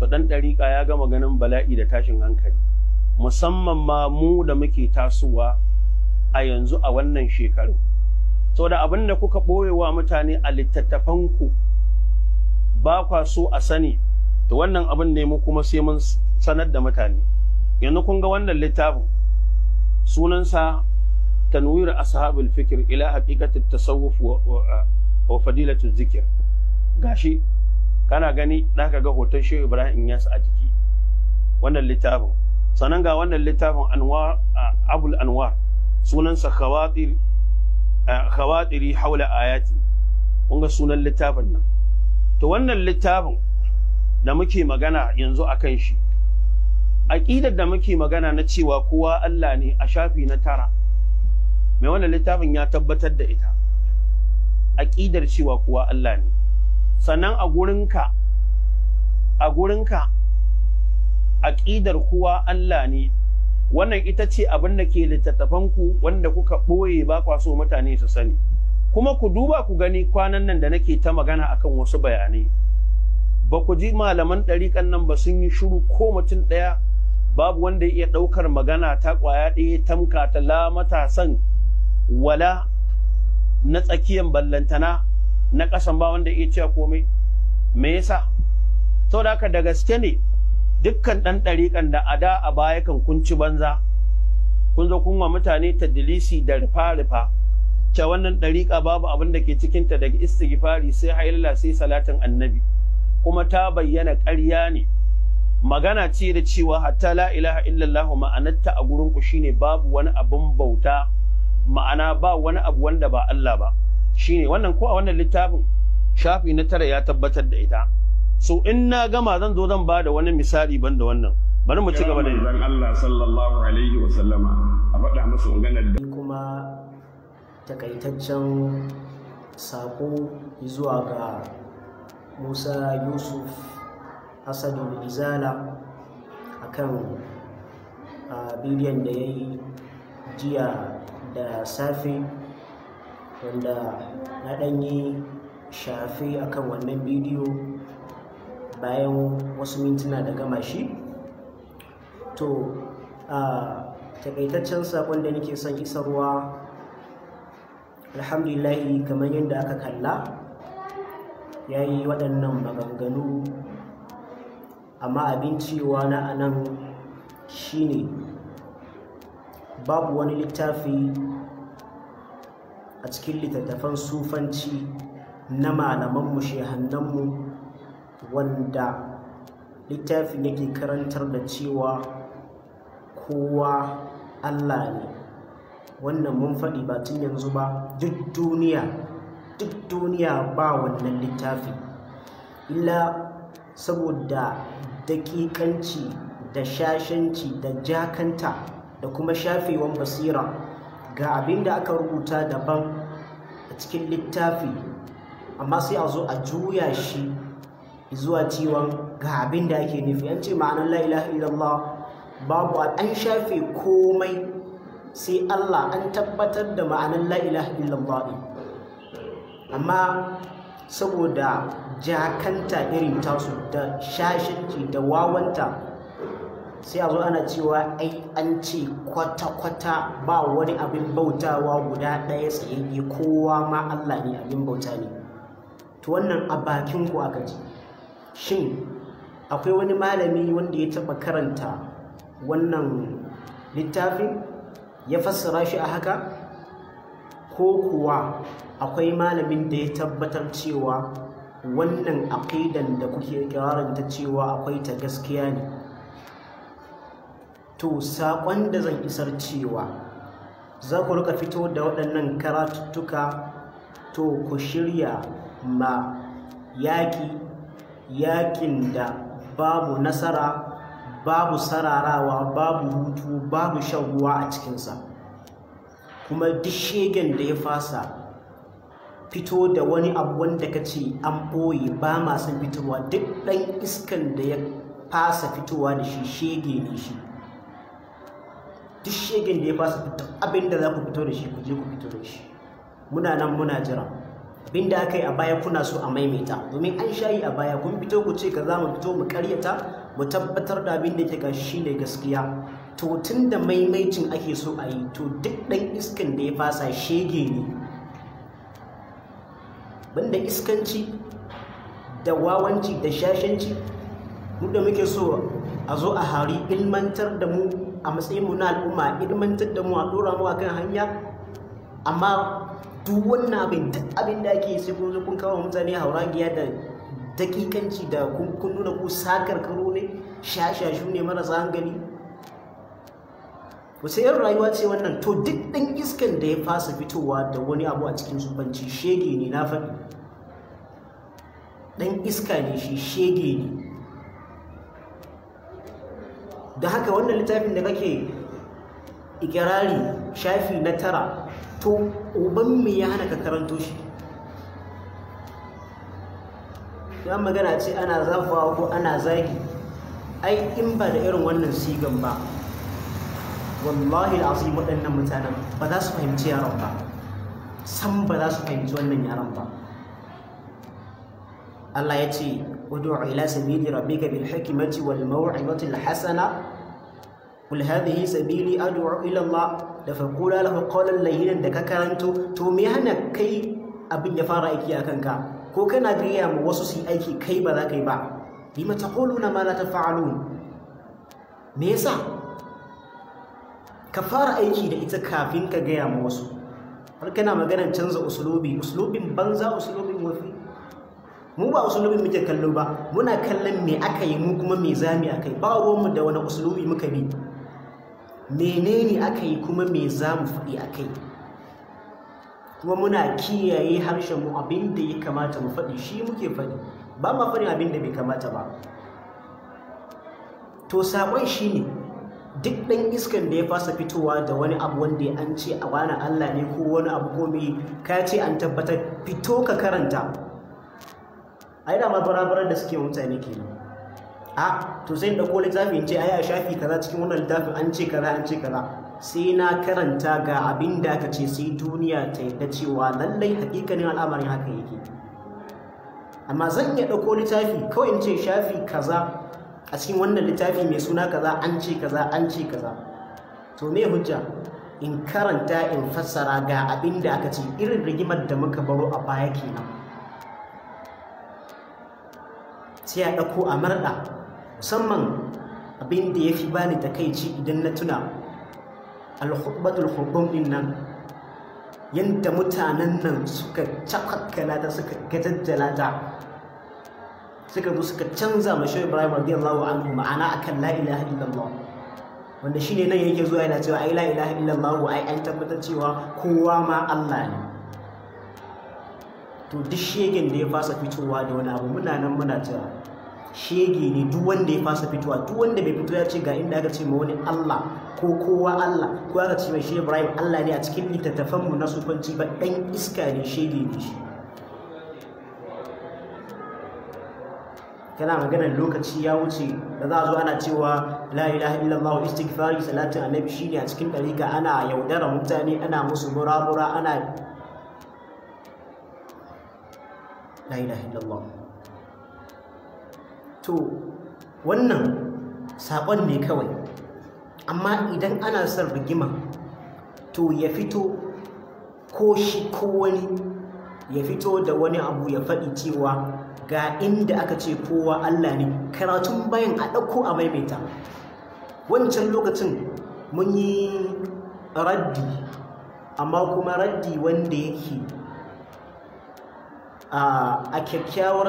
To ɗan ɗariƙa ya gama ganin bala'i da tashin hankali, musamman ma mu da muke tasowa a yanzu a wannan shekaru. Saboda abin da kuka ɓoyewa mutane a littattafanku ba kwa so a sani, to wannan abin ne mu kuma sai mun sanar da mutane. Yanzu kun ga wannan littafin, sunansa Tanwir Ashabul Fikr ila Haqiqatit Tasawuf wa Fadilatu Zikir. Gashi kana gani, zaka ga hoton Shehu Ibrahim Inyas a jiki wannan littafin. Sannan ga wannan littafin Anwar, Abul Anwar, sunansa Khawatir Khawatiri Haula Ayati. Kun ga sunan littafin nan. To wannan littafin da muke magana yanzu akan shi, aqidar da muke magana na cewa kowa Allah ne, a shafi na 9 mai wannan littafin ya tabbatar da ita, aqidar cewa kowa Allah ne. Sannan a gurinka aqidar kowa Allah ne, wannan ita ce abin da ke littattafanku wanda kuka ɓoye ba kwa so mutane su sani. Kuma ku duba ku gani, kwanan nan da nake ta magana akan wasu bayanai, ba ku ji malaman ɗariƙan nan ba sun yi shiru, ko mutum ɗaya babu wanda ya iya ɗaukar magana ta ƙwaya ɗaya tamka ta la matasan wala na tsakiyan ballantana na ƙasan, ba wanda ya iya cewa komai. Me yasa? Saboda haka da gaske ne dukkan ɗan ɗariƙan da a da a baya kan kun ci banza, kun zo kun wa mutane tadlisi da rufa-rufa cewa wannan ɗariƙa babu abin da ke cikinta daga istighfari sai hailala sai salatin annabi, kuma ta bayyana ƙarya ne. Magana ce da cewa hatta la ilaha illallah ma'anarta a gurin ku shine babu wani abin bauta, ma'ana ba wani abu wanda ba Allah ba. Shine wannan ko a wannan littafin shafi na 9 ya tabbatar da ita. So in na gama zan zo zan ba da wani misali ban da wannan. Bari mu ci gaba da manzon Allah sallallahu alaihi wa sallama a faɗa masa maganar da kuma takaitaccen sako zuwa ga Musa Yusuf Asadul Izala akan bidiyon da ya yi jiya da safe, wanda na ɗan yi shafe akan wannan bidiyo bayan wasu mintuna da gama shi. To takaitaccen sakon da nake son isarwa, alhamdulillahi, kamar yadda aka kalla ya yi waɗannan maganganu, amma abin cewa na anan shine babu wani littafi a cikin littattafan sufanci na malamanmu shehannanmu wanda littafin yake karantar da cewa kowa Allah ne. Wannan mun faɗi ba tun yanzu ba, duk duniya ba wannan littafi, illa saboda daƙiƙanci da shashanci da jakanta da kuma shafewan basira, ga abin da aka rubuta daban a cikin littafi, amma sai a zo a juya shi zuwa ciwon ga abin da ake nufi. An ce ma'anar la ilaha illallah babu, an shafe komai sai Allah, an tabbatar da ma'anar la ilaha illallah ɗin, amma saboda jakanta irin tasu da shashanci da wawanta, sai a zo ana cewa ai an ce kwata-kwata ba wani abin bautawa guda ɗaya tsayayye, kowa ma Allah ne, abin bauta ne. To wannan a bakin ku aka ji. Shin akwai wani malami wanda ya taɓa karanta wannan littafin ya fassara shi a haka? Ko kuwa akwai malamin da ya tabbatar cewa wannan aqidan da kuke ikirarin ta cewa akwai ta gaskiya ne? To saƙon da zan isar cewa za ku rika fito da waɗannan karatuttuka, to ku shirya ma yaƙin da babu nasara, babu sararawa, babu hutu, babu shan ruwa a cikinsa. Kuma duk shegen da ya fasa fito da wani abu wanda ka ce an ɓoye ba ma son fitowa, duk ɗan iskan da ya fasa fitowa da shi shege ne shi. Duk shegen da ya fasa fito abin da za ku fito da shi, ku je ku fito da shi. Muna nan muna jira. Abinda aka yi a baya kuna so a maimaita, domin an shayi a baya kun fito ku ce kaza, mu fito mu karyata, mu tabbatar da abin da yake gashi shine gaskiya. To tun da maimaicin ake so a yi, to duk ɗan iskan da ya fasa shege ne. Banda iskanci da wawanci da shashanci, mu da muke so a zo a hari ilmantar da mu a matsayin mu na al'umma, ilmantar da mu a ɗora mu akan hanya. Amma duk wannan abin, duk abin da ake sai kun zo kun kawo mutane hauragiya da dakikanci da kun nuna ku sakar karo ne, shashashu ne, marasa hankali. Wace irin rayuwa ce wannan? To duk ɗan iskan da ya fasa fitowa da wani abu a cikin sufanci shege ne, na faɗi. Ɗan iska ne shi, shege ne. Da haka wannan littafin da kake ikirari shafi na 9, to uban me ya hana ka karanto shi? Ya magana ce ana zafawa ko ana zagi, ai in ba da irin wannan sigan ba, wallahi al'azim waɗannan mutanen ba za su fahimci yaron ba, sam ba za su fahimci wannan yaron ba. Allah ya ce ud'u ila sabili rabbika bil hikmati wal maw'izati al hasana qul hadhihi sabili ad'u ila Allah, da faqula lahu qawlan layyinan da ka karanto. To me hana kai abin ya fara aiki a kanka? Ko kana gaya ma wasu su yi aiki kai ba za ka yi ba? Lima taquluna ma la taf'alun? Me yasa ka fara aiki da ita kafin ka gaya ma wasu? Har kana maganar canza usulubi, usulubin banza, usulubin wafi. Mu ba usulubin muke kallo ba, muna kallon me aka yi, mu kuma me zami aka yi. Ba ruwanmu da wani usulubi muka bi, menene aka yi kuma me za mu faɗi a kai. Kuma muna kiyaye harshen mu, abin da ya kamata mu faɗi shi muke faɗi, ba ma faɗin abin da bai kamata ba. To saƙon shi ne, duk ɗan iskan da ya fasa fitowa da wani abu wanda an ce a wani Allah ne ko wani abu ko me ka ce an tabbatar, fito ka karanta. Ai da ma barabarar da suke mutane kenan. A to sai in ɗauko littafi in ce ai a shafi kaza cikin wannan littafin an ce kaza, an ce kaza, sai na karanta ga abin da aka ce, sai duniya ta yarda cewa lallai hakikanin al'amarin haka yake. Amma zan iya ɗauko littafi kawai in ce shafi kaza a cikin wannan littafi mai suna kaza an ce kaza, an ce kaza. To me hujja? In karanta in fassara ga abin da aka ce. Irin rigimar da muka baro a baya kenan. Sai a ɗauko a marɗa. Musamman abin da ya fi bani takaici idan na tuna al-khutbatul khutbum din nan, yadda mutanen nan suka cakakkala ta, suka gajajjala ta, suka zo suka canza ma Shehu Ibrahim radiyallahu anhu ma'ana akan la ilaha illallah, wanda shine nan yake zuwa yana cewa ai la ilaha illallah, ai an tabbatar cewa kowa ma Allah ne. To duk shegen da ya fasa fitowa da wani abu, muna nan muna cewa shege ne duk wanda ya fasa fitowa. Duk wanda bai fito ya ce ga inda aka ce ma wani Allah ko kowa Allah, ko aka ce mai Shehu Ibrahim Allah ne a cikin littattafanmu na sufanci ba, ɗan iska ne, shege ne shi. Kana maganar lokaci ya wuce da za a zo ana cewa la ilaha illallah, istighfari, salatin annabi shine a cikin ɗarika, ana yaudara mutane, ana musu murabura, ana la ilaha illallah. To wannan saƙon ne kawai. Amma idan ana son rigima, to ya fito ko shi ko wani ya fito da wani abu ya faɗi cewa ga inda aka ce kowa Allah ne. Karatun bayan a ɗauko a maimaita. Wancan lokacin mun yi raddi, amma kuma raddi wanda yake a kyakkyawar